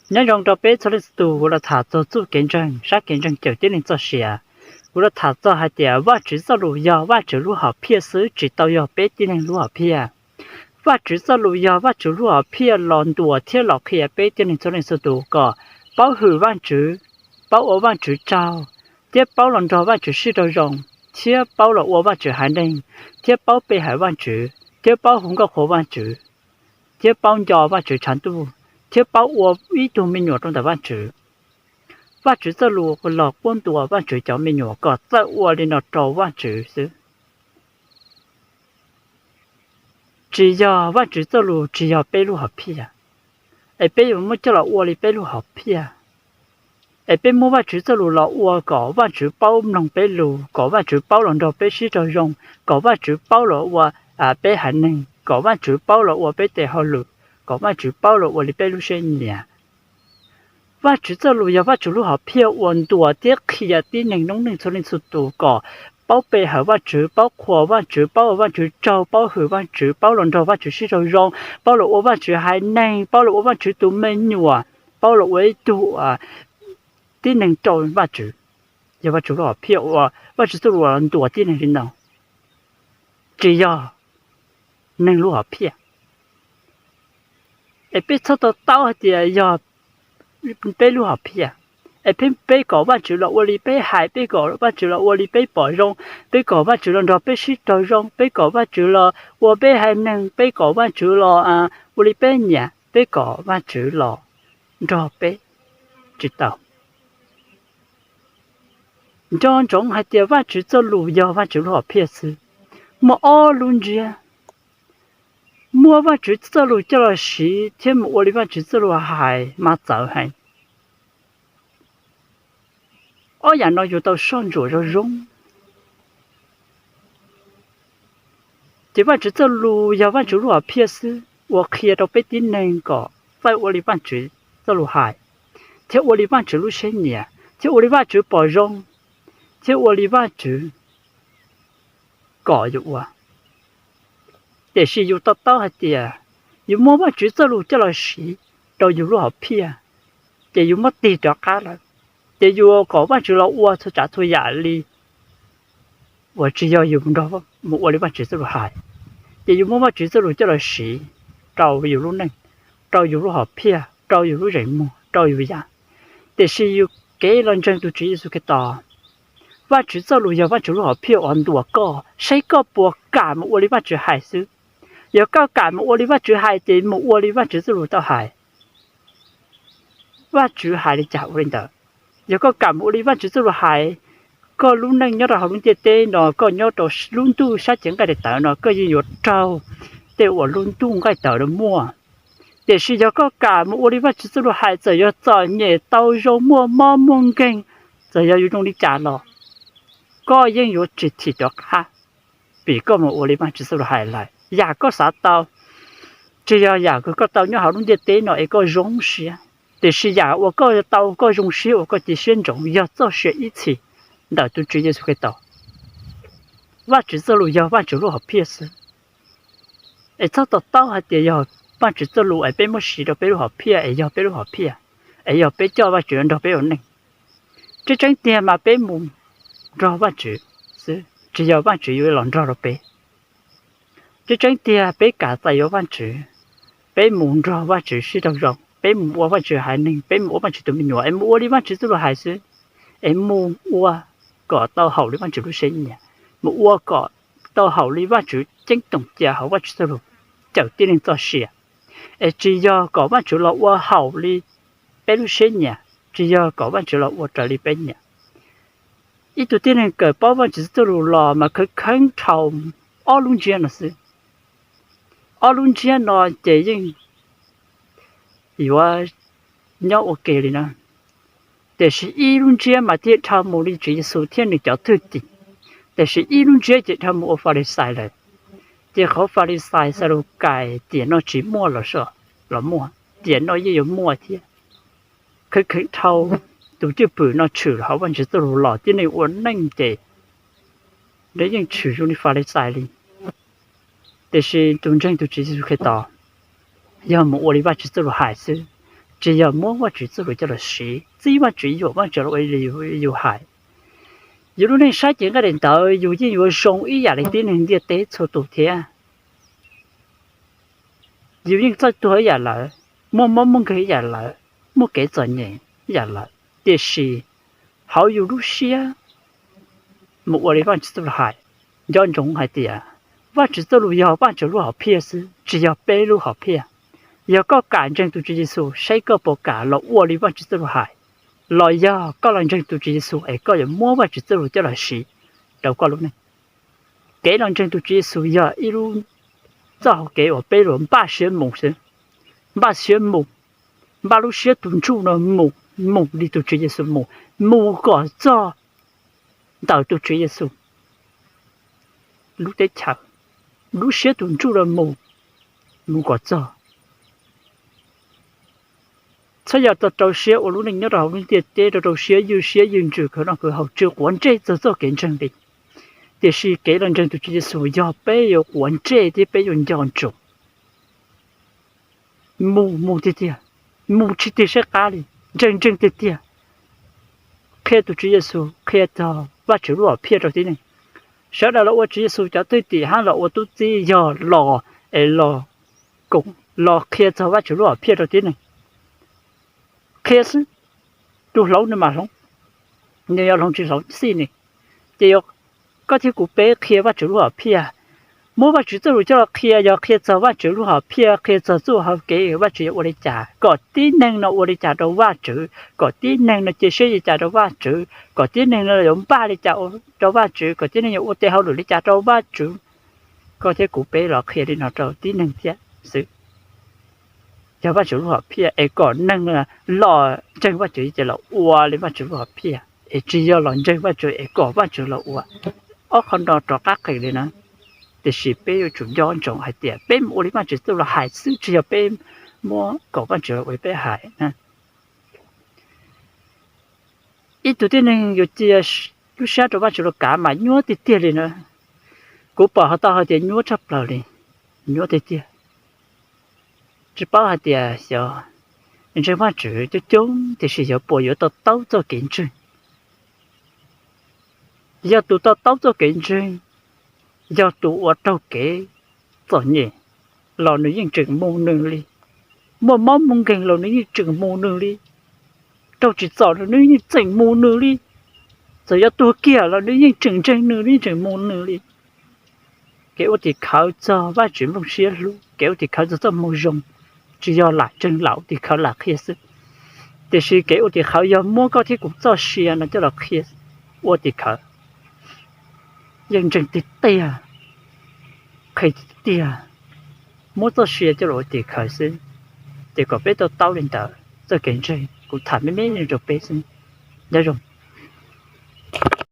Nyob zoo rau peb txhua leej txhua tus, kuv los tham txog txuj kev ntseeg, sab kev ntseeg cawm tib neeg txoj sia. Kuv los tham txog hais tias Vajtswv txoj lus yog Vajtswv lub hom phiaj xwb, tsis tau yog peb tib neeg lub hom phiaj. Vajtswv txoj lus yog Vajtswv lub hom phiaj los ntuas thiab los qhia peb tib neeg txhua leej txhua tus kom paub hwm Vajtswv, paub ua Vajtswv tsaug, thiab paub los nrog Vajtswv sib raug zoo, thiab paub los ua Vajtswv haiv neeg, thiab paub pe hawm Vajtswv, thiab paub hu nkauj qhuas Vajtswv, thiab paub nco Vajtswv tshav ntuj, thiab paub ua ib tug me nyuam rau ntawm Vajtswv. Vajtswv txoj lus los quab ntuas Vajtswv cov me nyuam kom txawj ua li no rau Vajtswv xwb. Tsis yog Vajtswv txoj lus tsis yog peb lub hom phiaj, es peb yuav muab coj los ua li peb lub hom phiaj. Es peb muab Vajtswv txoj lus los ua kom Vajtswv paub mloog peb lus, kom Vajtswv paub los nrog peb sib raug zoo, kom Vajtswv paub los ua peb haiv neeg, kom Vajtswv paub los ua peb tes hauj lwm, kom Vajtswv paub los ua li peb lub siab nyiam. Vajtswv txoj lus yog Vajtswv lub hom phiaj uas ntuas thiab qhia tib neeg noob neej txhua leej txhua tus kom paub pe hawm Vajtswv, paub qhuas Vajtswv, paub ua Vajtswv tsaug, paub hwm Vajtswv, paub los nrog Vajtswv sib raug zoo, paub los ua Vajtswv haiv neeg, paub los ua Vajtswv tus me nyuam, paub los ua ib tug tib neeg rau Vajtswv. Yog Vajtswv lub hom phiaj uas Vajtswv txoj lus los ntuas tib neeg li no, tsis yog neeg lub hom phiaj. Es peb txhob to taub hais tias yog peb lub hom phiaj, es peb, peb kom Vajtswv los ua li peb hais, peb kom Vajtswv los ua li peb pom zoo, peb kom Vajtswv los nrog peb sib raug zoo, peb kom Vajtswv los ua peb haiv neeg, peb kom Vajtswv los ua li peb nyiam, peb kom Vajtswv los nrog peb, tsis tau. Nco ntsoov hais tias Vajtswv txoj lus yog Vajtswv lub hom phiaj xwb. Muaj ob lub ntsiab: muab Vajtswv txoj lus coj los siv thiab mus ua li Vajtswv txoj lus hais mas txawv heev. Ob yam no yuav tau soj ntsuam zoo zoo. Ces Vajtswv txoj lus yog Vajtswv lub hom phiaj xwb uas qhia rau peb tib neeg kom txawj ua li Vajtswv txoj lus hais, thiab ua li Vajtswv lub siab nyiam, thiab ua li Vajtswv pom zoo, thiab ua li Vajtswv kom yus ua. Tiam sis yus to taub hais tias yus muab Vajtswv txoj lus coj los siv rau yus lub hom phiaj, ces yus muab tig rov qab lawm. Ces yus kom Vajtswv los ua txhua tsav txhua yam li uas tsis yog yus mus ua li Vajtswv txoj lus hais. Ces yus muab Vajtswv txoj lus coj los siv rau yus lub neej, rau yus lub hom phiaj, rau yus lub zeem muag, rau yus yam. Tiam sis yus kev los ntseeg tus Tswv Yexus Khetos, Vajtswv txoj lus yog Vajtswv lub hom phiaj uas ntuas koj saib koj puas kam mus ua li Vajtswv hais xwb. Yog koj kam mus ua li Vajtswv hais ces mus ua li Vajtswv txoj lus tau hais. Vajtswv hais li cas ua li ntawd. Yog koj kam mus ua li Vajtswv txoj lus hais, koj lub neej nyob rau hauv lub ntiaj teb no, koj nyob rau lub ntuj sab cev nqaij daim tawv no, koj yeej yuav raug tej uas lub ntuj nqaij tawv no muaj. Tiam sis yog koj kam mus ua li Vajtswv txoj lus hais, txawm yog txom nyem tau zoo, muaj mob muaj nkeeg, txawm yog yuav zoo li cas los koj yeej yuav tsis thim rov qab, vim koj mus ua li Vajtswv txoj lus hais lawm. Yam koj xav tau tsis yog yam kws koj tau nyob hauv lub ntiaj teb no es koj zoo siab, tiam sis yam uas koj tau koj zoo siab uas koj cia siab ntsoov yog txoj sia ib txhis ntawm tus Tswv Yexus Khetos. Vajtswv txoj lus yog Vajtswv lub hom phiaj xwb. Es txhob to taub hais tias yog Vajtswv txoj lus es peb muab siv rau peb lub hom phiaj es yog peb lub hom phiaj, es yog peb coj Vajtswv nrog peb ua neej. Tseeb tseeb tiag mas peb mus nrog Vajtswv xwb, tsis yog Vajtswv yuav los nrog rau peb. Tseeb tseeb tiag peb kam txais yuav Vajtswv, peb mus nrog Vajtswv sib raug zoo, peb mus ua Vajtswv haiv neeg, peb mus ua Vajtswv tus me nyuam es mus ua li Vajtswv txoj lus hais xwb. Es mus ua kom tau haum li Vajtswv lub siab nyiam, mus ua kom tau haum li Vajtswv ceeb toom cia hauv Vajtswv txoj lus cawm tib neeg txoj sia. Es tsis yog kom Vajtswv los ua haum li peb lub siab nyiam, tsis yog kom Vajtswv los ua raws li peb nyiam. Ib tug tib neeg kawm paub Vajtswv txoj lus los mas khwv kheev dhau ob lub ntsiab no xwb. Ob lub ntsiab no ces yeej yuav nyob ua ke li na. Tiam sis ib lub ntsiab mas thiaj dhau mus li Tswv Yexus thiab nws cov thwj tim, tiam sis ib lub ntsiab ces dhau mus ua Falixais lawm. Ces qhov Falixais, Xadukais tiam no tsis muaj los, los muaj, tiam no yeej yuav muaj thiab. Khwv kheev dhau tus cwj pwm no tshwm hauv Vajtswv txoj lus los tib neeg ua neej ces lawv yeej tshwm zoo li Falixais li. Tiam sis tus ntseeg tus Tswv Yexus Khetos yog mus ua li Vajtswv txoj lus hais xwb, tsis yog muab Vajtswv txoj lus coj los siv, txib Vajtswv, yuam Vajtswv los ua li yus hais. Yus lub neej saib cev nqaij daim ntawv yus yeej yuav zoo ib yam li tib neeg ntiaj teb txhua tus thiab. Yus yeej txawj tuag ib yam lawv, muaj mob muaj nkeeg ib yam lawv, muaj kev txom nyem ib yam lawv, tiam sis hauv yus lub siab mus ua li Vajtswv txoj lus hais. Nco ntsoov hais tias Vajtswv txoj lus yog Vajtswv lub hom phiaj xwb, tsis yog peb lub hom phiaj. Yog koj kam ntseeg tus Tswv Yexus saib koj puas kam los ua li Vajtswv txoj lus hais, los yog koj los ntseeg tus Tswv Yexus es koj yuav muab Vajtswv txoj lus coj los siv rau koj lub neej. Kev los ntseeg tus Tswv Yexus yog ib lub txoj hau kev uas peb luag npaj siab mus xwb, npaj siab mus, npaj lub siab tus ntsuj no mus, mus li tus Tswv Yexus mus, mus kom txog ntawm tus Tswv Yexus lub teb chaws, lub siab tus ntsuj no mus, mus kom txog. Txhob yog rau siab ua lub neej nyob rau hauv lub ntiaj teb rau rau siab ywj siab ywj ntsws khwv noj khwv haus, tsis quav ntsej txog txoj kev ntseeg li. Tiam sis kev los ntseeg tus Tswv Yexus yog peb yuav quav ntsej thiab peb yuav nco ntsoov. Mus mus tiag tiag, mus tsis tig saib qab li, ntseeg ntseeg tiag tiag, qhia tus Tswv Yexus, qhia txog Vajtswv lub hom phiaj rau tib neeg. Sawv daws los ua Tswv Yexus cov thwj tim hab los ua tub txib yog los es los koom los qhia txog Vajtswv lub hom phiaj rau tib neeg. Qhia xwb, tus hloov nws mam hloov, nws yuav hloov tsis hloov xij nws. Ces yog koj thiab kuv peb qhia Vajtswv lub hom phiaj, muab Vajtswv txoj lus coj los qhia, yog qhia txog Vajtswv lub hom phiaj, qhia txog txuj hau kev Vajtswv yuav ua li cas, kom tib neeg no ua li cas rau Vajtswv, kom tib neeg no cia siab li cas rau Vajtswv, kom tib neeg no yuav npaj li cas rau Vajtswv, kom tib neeg yuav ua tes hauj lwm li cas rau Vajtswv. Koj thiab kuv peb los qhia li no rau tib neeg thiab xwb. Yog Vajtswv lub hom phiaj es kom neeg los ntseeg Vajtswv ces los ua li Vajtswv lub hom phiaj, es tsis yog los ntseeg Vajtswv es kom Vajtswv los ua. Ob qho no rov qab qees li na. Tiam sis peb yuav tsum nco ntsoov hais tias peb mus ua li Vajtswv txoj lus hais xwb, tsis yog peb muab kom Vajtswv los ua li peb hais na. Ib tug tib neeg yuav cia lub siab rau Vajtswv los kav mas nyuaj tiag tiag li na. Kuv pom ho tau hais tias nyuaj tshaj plaws li, nyuaj tiag tiag. Tsis paub hais tias xyov ntseeg Vajtswv coob coob tiam sis xyov puas yuav to taub txoj kev ntseeg. Yog tus to taub txoj kev ntseeg, yog tus uas raug kev txom nyem los nws yeej tseem mus nws li. Muaj mob muaj nkeeg los nws yeej tseem mus nws li. Raug tsim txom los nws yeej tseem mus nws li. Txawm yuav tuag kiag los nws yeej tseem ntseeg nws, nws yeej tseem mus nws li. Kev ua tim khawv txog Vajtswv nplooj siab hlub, kev ua tim khawv txog txoj moo zoo, tsis yog lam ntseeg lam ua tim khawv lam qhia xwb. Tiam sis kev ua tim khawv yog muab koj thiab kuv txoj sia no coj los qhia, ua tim khawv. Yeej ntseeg tiag tiag, qhia tiag tiag, muab txoj sia coj los ua tim khawv xwb. Ces kom peb to taub li ntawd txoj kev ntseeg, kuv tham me me rau peb xwb. Nyob zoo.